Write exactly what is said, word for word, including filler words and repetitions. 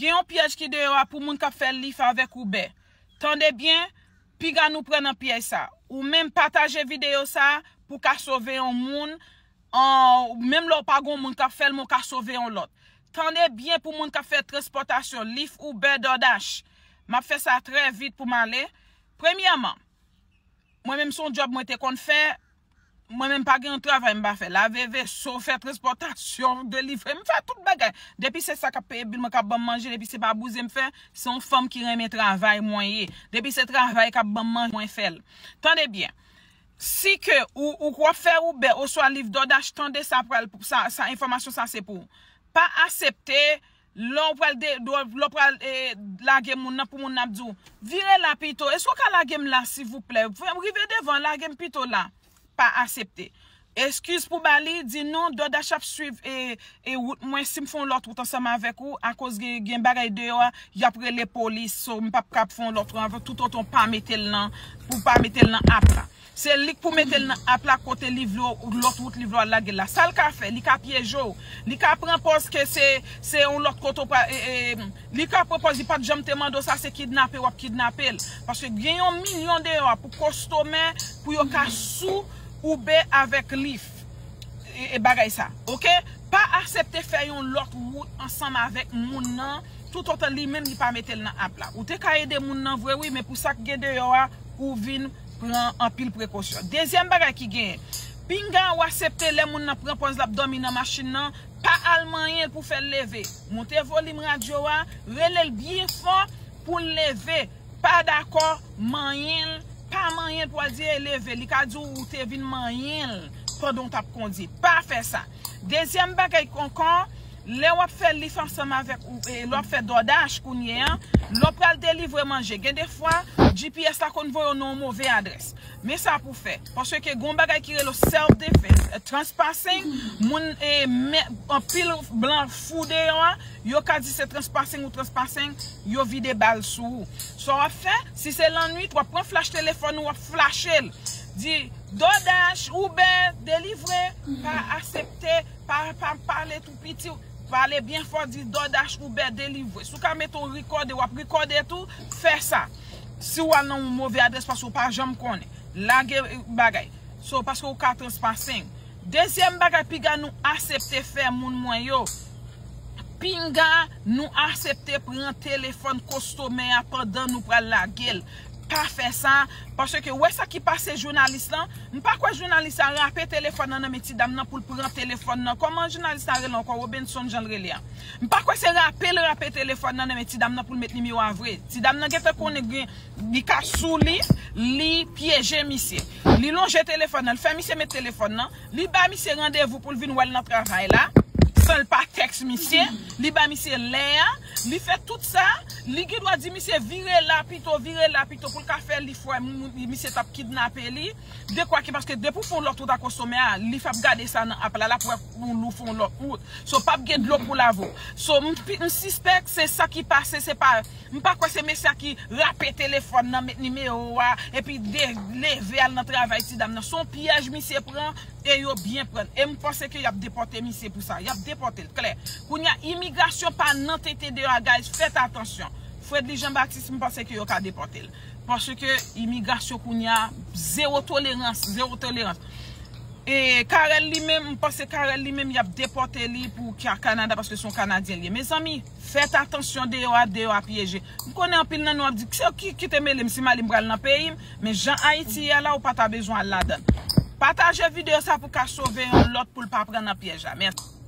Gen yon pyèj ki deyò a pou moun k ap fè Lyft avèk Uber. Tande byen, piga nou pran nan pyèj sa. Ou menm pataje videyo sa pou ka sove yon moun, an, menm lè w pa gon moun k ap fè l, men w ka sove yon lòt. Tande byen pou moun k ap fè transpòtasyon, Lyft, Uber, DoorDash. M ap fè sa trè vit pou m ale. Premyèman, mwen menm se yon djòb mwen te konn fè, mwen menm pa gen yon travay m pa fè. Lave veso, fè transpòtasyon, delivre, m fè tout bagay. Depi se sa k ap peye bil mwen, k ap ban m manje, depi se pa bouzen m fè, se yon fanm ki renmen travay mwen ye. Depi se travay k ap ban m manje, mwen fè l. Tande byen. Si ke ou, ou w ap fè Uber oswa Lyft, DoorDash, tande sa pral, sa, sa enfòmasyon sa se pou ou. Pa aksepte lè w pral de, lè w pral e, lage moun nan pou moun nan ap di w, vire la pito. Èske w ka lage m la silvouplè? Rive devan, lage m pito la. Pa aksepte. Eskiz pou ba li, di non, DoorDash ap swiv e, e wout mwen, si m fè yon lòt wout ansanm avèk ou, akoz gen, gen bagay deyò a, y ap rele polis, so m p ap kab fè yon lòt wout avè w, toutotan w pa mete l nan, pou w pa mete l nan app la. Se li k pou mete l nan app la kote li vle w, lòt wout li vle w al lage l la. Sa l ka fè, li ka pyeje w, li ka pran pòz ke se, se yon lòt kote w pral, e, e, li ka pran pòz li pa t janm te mande w sa, se kidnape w ap kidnape l. Paske gen yon milyon deyò a pou kostomè, pou yo ka sou Uber avèk Lyft. E, e bagay sa, oke? Pa aksepte fè yon lòt wout ansanm avèk moun nan, toutotan li menm li pa mete l nan app la. Ou te ka ede moun nan vre wi, men pou sa k gen deyò a, ou vin pran anpil prekosyon. Dezyèm bagay ki genyen, pinga ou aksepte lè moun nan pran pòz l ap dòmi nan machin nan, pa al manyen l pou fè l leve. Monte volim radyo a, rele l byen fò pou l leve. Pa dakò, manyen l, pa manyen l pou al di, "Ey, leve." Li ka di w ou te vin manyen l pandan w t ap kondui. Pa fè sa. Dezyèm bagay ankò, lè w ap fè Lyft ansanm avèk ou, e, lè w ap fè DoorDash kounye a, lè w pral delivre manje, gen de fwa, G P S la konn voye w nan yon move adrès. Men sa pou fè. Paske gen yon bagay ki rele self defense, e, trespassing, moun, e, men, anpil blan fou deyò a, yo ka di se trespassing ou trespassing, yo vide bal sou ou. Sa w ap fè, si se lannwit, w ap pran flash telefòn ou, w ap flache l. Di, DoorDash, Uber, delivre, pa aksepte, pa, pa pale tou piti, pale byen fò, di DoorDash, Uber, delivre. Si w ka mete yon rekòde, w ap rekòde tou, fè sa. Si w al nan yon move adrès, paske w pa janm konnen. Lage, e, bagay. So, paske w ka trespassing. Dezyèm bagay, piga nou aksepte fè moun mwen yo. Pinga nou aksepte pran telefòn kostomè a pandan nou pral lage l. Pa fè sa, paske wè sa ki pase jounalis lan, m pa kwè jounalis la rape telefòn nan nan men ti dam nan pou l pran telefòn nan. Kòman jounalis la rele ankò? Robenson jan l rele a. M pa kwè se rape l rape telefòn nan nan men ti dam nan pou l met nimewo a vre. Ti dam nan gentan konnen gen, li ka sou li, li pyeje misye. Li lonje telefòn nan, li fè misye met telefòn nan, li ba misye randevou pou l vin wè l nan travay la, san l pa tèks misye, li ba misye lè a, li fè tout sa, li gen dwa di misye vire la pito, vire la pito pou l ka fè li fè moun, misye t ap kidnape li. Dekwa ki, paske depi w fè yon lòt wout ak kostomè a, li f ap gade sa nan app la, l ap wè ou lou fè yon lòt wout. So, p ap gen dlo pou lave w. So, m, m sispèk se sa ki pase, se pa, m pa kwè se mesye a ki rape telefòn nan, met nimewo a, epi de, leve al nan travay ti dam nan. Se yon pyèj misye pran, e yo byen pran l. E m panse ke y ap depòte misye pou sa. Y ap depòte l, klè. Kounye a, imigrasyon pa nan tenten deyò a, guys. Fèt atansyon. Fredly Jean Baptiste, m panse ke yo ka depòte l. Paske imigrasyon kounye a, zewo tolerans, zewo tolerans. E Carel li menm, m panse Carel li menm, y ap depòte li pou Ka-, Kanada paske se yon Kanadyen li ye. Mezanmi, fèt atansyon deyò a, deyò a pyeje. M konnen anpil nan nou ap di, "Se ki, ki te mele m si m ale m pral nan peyi m?" Men jan Ayiti ye a la, ou pa ta bezwen al ladan l. Pataje videyo sa pou ka sove yon lòt pou l pa pran nan pyèj la. Mèsi.